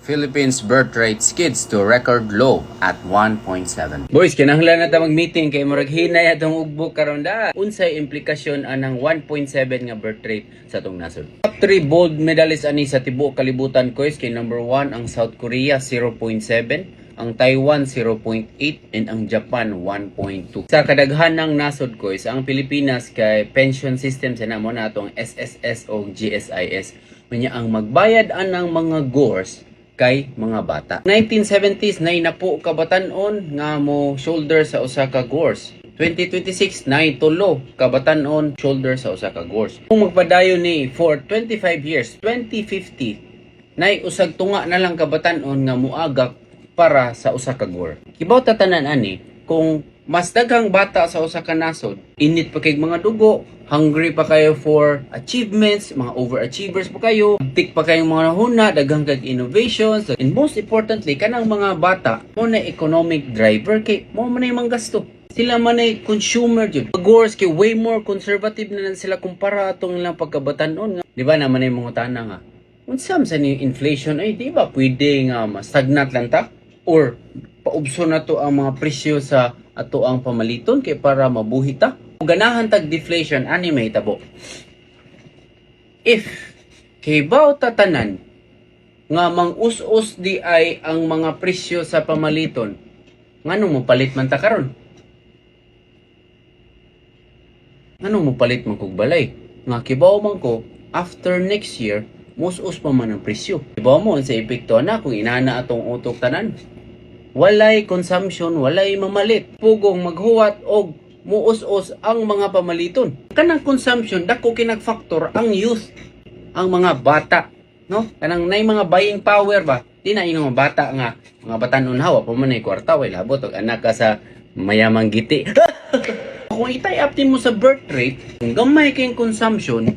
Philippines birth rate skids to record low at 1.7. Boys, kinahanglan na ta mag-meeting kay murag hinay atong ugbok karon da. Unsay implikasyon anang 1.7 nga birth rate sa atong nasod? Top 3 gold medalist ani sa tibuok kalibutan ko is kay number 1 ang South Korea 0.7, ang Taiwan 0.8 and ang Japan 1.2. Sa kadaghanang nasod ko is ang Pilipinas kay pension system sa namo na atong SSS o GSIS. Unya ang magbayad anang mga gores kay mga bata. 1970s nay napo ka batan-on nga mo shoulder sa usa ka gores. 2026 nay tulo ka batan-on shoulder sa usa ka gores. Kung magpadayon ni for 25 years, 2050 nay usag tunga na lang ka batan-on nga muagak para sa usa ka gore. Kibaw ta tanan ani kung mas daghang bata sa usa ka nasod, init pa kay mga dugo, hungry pa kayo for achievements, mga overachievers pa kayo, tik pa kayong mga huna, daghang kag innovations, and most importantly, kanang mga bata, mo na economic driver kay mo man na yung gasto. Sila man ay consumer jud. Gores kay way more conservative na lang sila kumpara atong ilang pagkabatanon nga. Di ba naman ay mga tana nga? Unsa man sa ni inflation ay di ba pwede nga ma-stagnant lang ta or paubso na to ang mga presyo sa ato ang pamaliton kay para mabuhi ta? Kung ganahan tag deflation, ani may tabo. If kay baw ta tanan nga mang-us-us di ay ang mga presyo sa pamaliton, ngano mo palit man ta karon? Ngano mo palit man kog balay? Nga kibaw man ko after next year mus-us pa man ang presyo. Kibaw mo sa epekto na kung inana atong utok tanan. Walay consumption, walay mamalit. Pugong maghuwat og muus-us ang mga pamaliton. Kanang consumption dako kinag factor ang youth, ang mga bata, no? Kanang nay mga buying power ba? Di na inong bata nga mga batanon hawa pa man ay kwarta, way labot og anak ka sa mayamang giti. Kung i-tie up mo sa birth rate, kung gamay kayong consumption,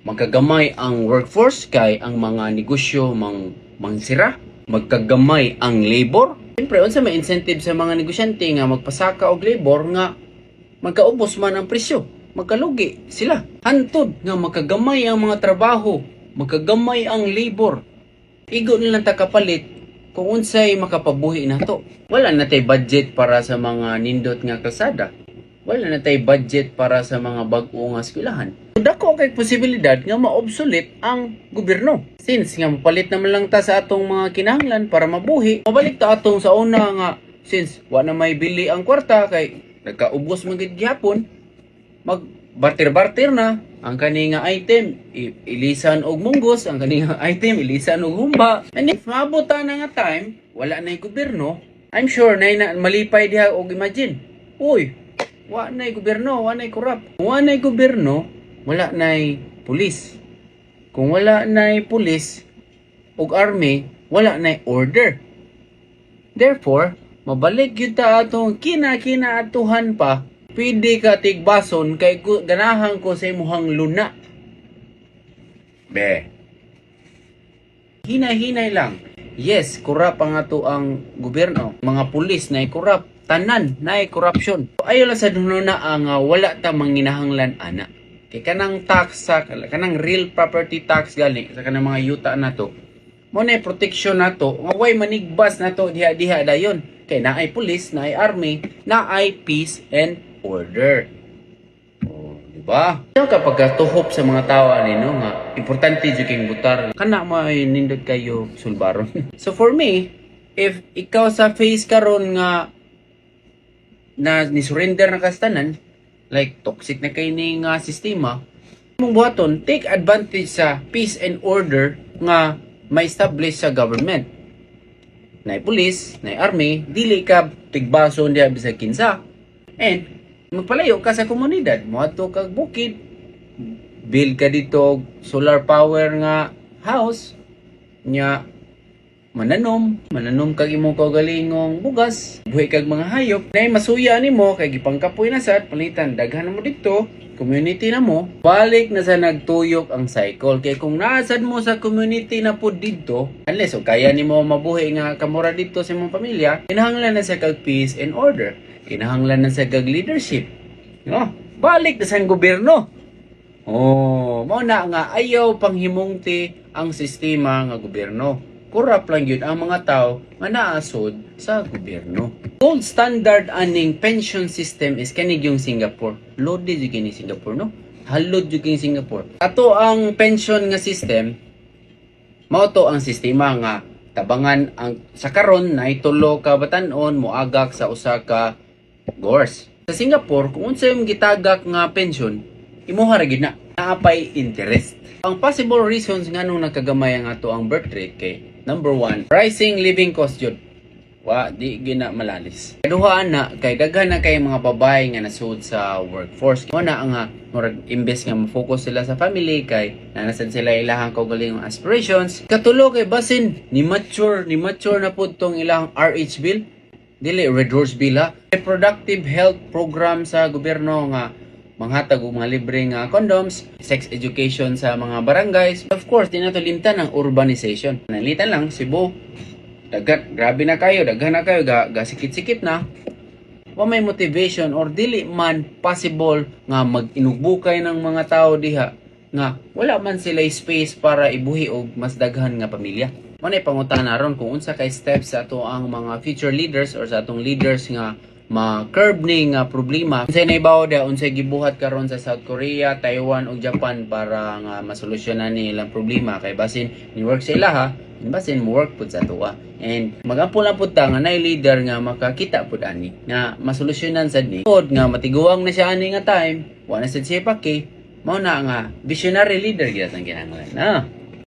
magkagamay ang workforce kay ang mga negosyo mang mangsira, magkagamay ang labor. Siyempre, unsa may incentive sa mga negosyante nga magpasaka og labor nga magkaubos man ang presyo, magkalugi sila. Hantod nga magkagamay ang mga trabaho, magkagamay ang labor. Igo nilang ta kapalit kung unsay makapabuhi nato. Wala na tay budget para sa mga nindot nga kalsada. Wala na tay budget para sa mga bag-o nga eskwelahan. Dako kay posibilidad nga ma-obsolete ang gobyerno. Since nga mapalit naman lang ta sa atong mga kinahanglan para mabuhi, mabalik ta atong sa una nga since wa na may bili ang kwarta kay nagkaubos man gid gihapon, mag barter-barter na ang kani nga item ilisan og munggos, ang kani nga item ilisan og humba. And if maabot ta na nga time wala na gobyerno, I'm sure na malipay diha og imagine, uy, wa na gobyerno, wa na corrupt. Kung wa na gobyerno, wala na pulis. Kung wala na pulis og army, wala na order. Therefore, mabalik gyud ta atong kina-kina atuhan pa, pwede ka tigbason kay ganahan ko sa imuhang luna. Be. Hinay-hinay lang. Yes, corrupt ang ato ang gobyerno. Mga pulis na corrupt. Tanan na corruption. Ayo lang sa na ang wala ta manginahanglan ana. Kay kanang tax sa kanang real property tax gali sa kanang mga yuta nato. Mo na protection nato nga way manigbas nato diha-diha dayon. Kay naay pulis, naay army, naay peace and order. Oh, di ba? So kapag tuhop sa mga tao ani no nga importante jud kay butar. Kana mo ay nindot kayo sulbaron. So for me, if ikaw sa phase karon nga na ni surrender na kastanan, like toxic na kay ni nga sistema, mong buhaton, take advantage sa peace and order nga ma-establish sa government. Nay police, nay army, dili ka tigbason diha bisag kinsa. And magpalayo ka sa komunidad, moadto kag bukid, build ka dito og solar power nga house, nya mananom, mananom kag imong kaugalingong bugas, buhi kag mga hayop, nay masuya nimo kay gipangkapoy na sad, palitan daghan na mo dito, community na mo, balik na sa nagtuyok ang cycle. Kay kung naasad mo sa community na pud didto, unless o kaya nimo mabuhi nga kamura dito sa imong pamilya, kinahanglan na sa kag peace and order. Kinahanglan na sa kag leadership. No? Balik na sa gobyerno. Oh, mao na nga ayaw panghimungti ang sistema nga gobyerno. Corrupt lang yun ang mga tao nga naasod sa gobyerno. Gold standard aning pension system is kanig yung Singapore. Loaded jud kini Singapore, no? Halod jud kini Singapore. Ato ang pension nga system, mao to ang sistema nga tabangan ang sa karon na tulo ka batan-on moagak sa usa ka gores. Sa Singapore, kung unsa yung gitagak nga pension, imuha ra gyud na. Naapay interest. Ang possible reasons nganong nagkagamay ang ato ang birth rate kay number one, rising living cost jud. Wa di gina malalis. Kaduhaan na kay daghan na kay mga babae nga nasud sa workforce. Mo na nga murag imbes nga mo-focus sila sa family kay nanasad sila ilahang kaugalingong aspirations. Katulo kay basin ni mature na pud tong ilang RH bill, dili Red Horse bill ha. Reproductive health program sa gobyerno nga manghatag og mga libre nga condoms, sex education sa mga barangays. Of course, di nato limtan ang urbanization. Nalitan lang Cebu, dagat, grabe na kayo, daghan na kayo, ga sikit-sikit na. Wa may motivation or dili man possible nga mag-inugbukay ng mga tao diha nga wala man sila space para ibuhi og mas daghan nga pamilya. Mo na pangutana ron kung unsa kay steps sa ato ang mga future leaders or sa atong leaders nga ma-curb ni nga problema. Unsay naibaw da, unsay gibuhat karon sa South Korea, Taiwan ug Japan para nga masolusyonan ni ilang problema, kay basin ni work sa ilaha, basin mo work pud sa atoa. And magampo lang pud ta nga nay leader nga makakita pud ani nga masolusyonan sad ni. Pod nga matiguang na siya ani nga time, wa na sad siya paki, mao na nga visionary leader gyud ang kinahanglan. Na.